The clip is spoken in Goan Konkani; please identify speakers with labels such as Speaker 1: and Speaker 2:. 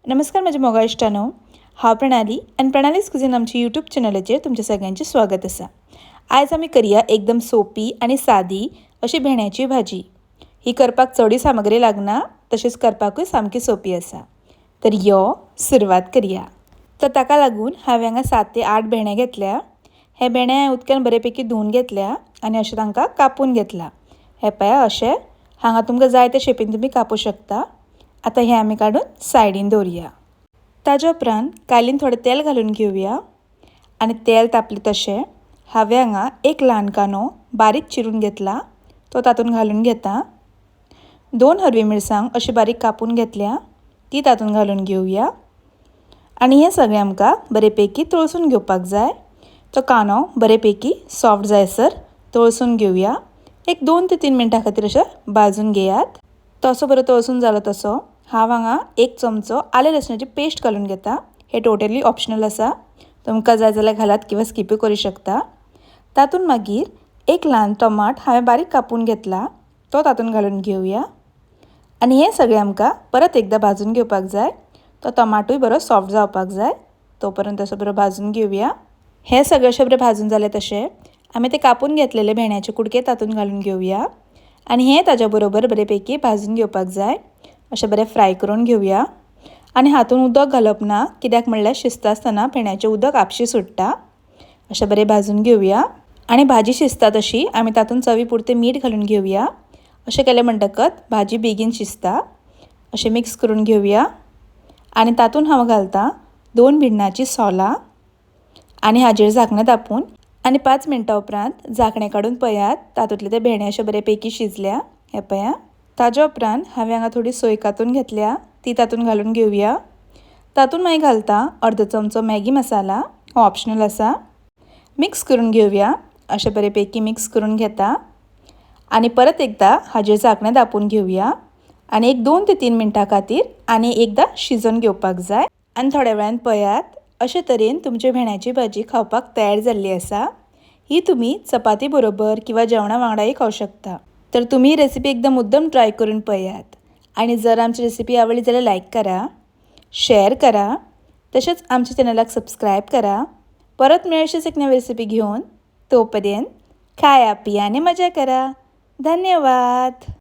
Speaker 1: नमस्कार म्हज्या मोगा इश्टांनो, हांव प्रणाली आनी प्रणालीज कुझीन आमच्या यूट्यूब चॅनलाचेर तुमच्या सगळ्यांचें स्वागत आसा. आयज आमी करया एकदम सोपी आनी सादी अशी भेंड्याची भाजी. ही करपाक चडूय सामग्री लागना, तशेंच करपाकूय सामकी सोपी आसा. तर यो सुरवात करया. तर ताका लागून हांवें हांगा 7 ते 8 भेंडे घेतल्या. हे भेंडे हांवें उदकान बरेपैकी धुवन घेतल्या आनी अशें तांकां कापून घेतला. हे पळया अशें हांगा तुमकां जाय त्या शेपीन तुमी कापूं शकता. आतां हें आमी काडून सायडीन दवरुया. ताज्या उपरांत कालीन थोडें तेल घालून घेवया आनी तेल तापलें तशें हांवें हांगा एक ल्हान कांदो बारीक चिरून घेतला, तो तातूंत घालून घेता. 2 हरवी मिरसांग अशी बारीक कापून घेतल्या, ती तातूंत घालून घेवया. आनी हें सगळें आमकां बरेपैकी तळसून घेवपाक जाय. तो कांदो बरेपैकी सॉफ्ट जायसर तळसून घेवया. एक 2 ते 3 मिनटां खातीर अशें भाजून घेयात. तसो बरो तळसून जालो तसो हांव हांगा 1 चमचो आलें लसणाची पेस्ट घालून घेता. हे टोटली ऑप्शनल आसा, तुमकां जाय जाल्यार घालात किंवा स्किपूय करूं शकता. तातूंत मागीर एक ल्हान टमाट हांवें बारीक कापून घेतला, तो तातूंत घालून घेवया. आनी हें सगळें आमकां परत एकदां भाजून घेवपाक जाय. तो टमाटूय बरो सॉफ्ट जावपाक जाय, तो पर्यंत असो बरो भाजून घेवया. हें सगळें अशें बरें भाजून जालें तशें आमी ते कापून घेतलेले भेंड्याचे कुडके तातूंत घालून घेवया. आनी हें ताज्या बरोबर बरेपैकी भाजून घेवपाक जाय. अशें बरें फ्राय करून घेवया. आनी हातूंत उदक घालप ना, कित्याक म्हणल्यार शिजता आसतना भेंड्याचें उदक आपशी सुट्टा. अशें बरें भाजून घेवया. आनी भाजी शिजता तशी आमी तातूंत चवी पुरतें मीठ घालून घेवया. अशें केलें म्हणटकच भाजी बेगीन शिजता. अशें मिक्स करून घेवया. आनी तातूंत हांव घालता 2 भिण्णाचीं सोलां आनी हाजेर झाकणें धांपून आनी 5 मिनटां उपरांत झाकणें काडून पळयात तातूंतले ते भेंडे अशे बरेपैकी शिजल्या. हें पळया. ताज्या उपरांत हांवें हांगा थोडी सोय कातून घेतल्या, ती तातूंत घालून घेवया. तातूंत मागीर घालता अर्दो चमचो मॅगी मसाला, हो ऑप्शनल आसा. मिक्स करून घेवया. अशें बरेपैकी मिक्स करून घेता आनी परत एकदां हाजेर झाकणें धांपून घेवया आनी एक 2 ते 3 मिनटां खातीर आनी एकदां शिजोवन घेवपाक जाय. आनी थोड्या वेळान पळयात अशे तरेन तुमची भेंड्याची भाजी खावपाक तयार जाल्ली आसा. ही तुमी चपाती बरोबर किंवा जेवणा वांगडाय खावं शकता. तर तुमी ही रेसिपी एकदम मुद्दम ट्राय करून पळयात. आनी जर आमची रेसिपी आवडली जाल्यार लायक करा, शेअर करा, तशेंच आमच्या चॅनलाक सबस्क्रायब करा. परत मेळशीच एक नवी रेसिपी घेवन. तोपर्यंत खाया पिया आनी मजा करा. धन्यवाद.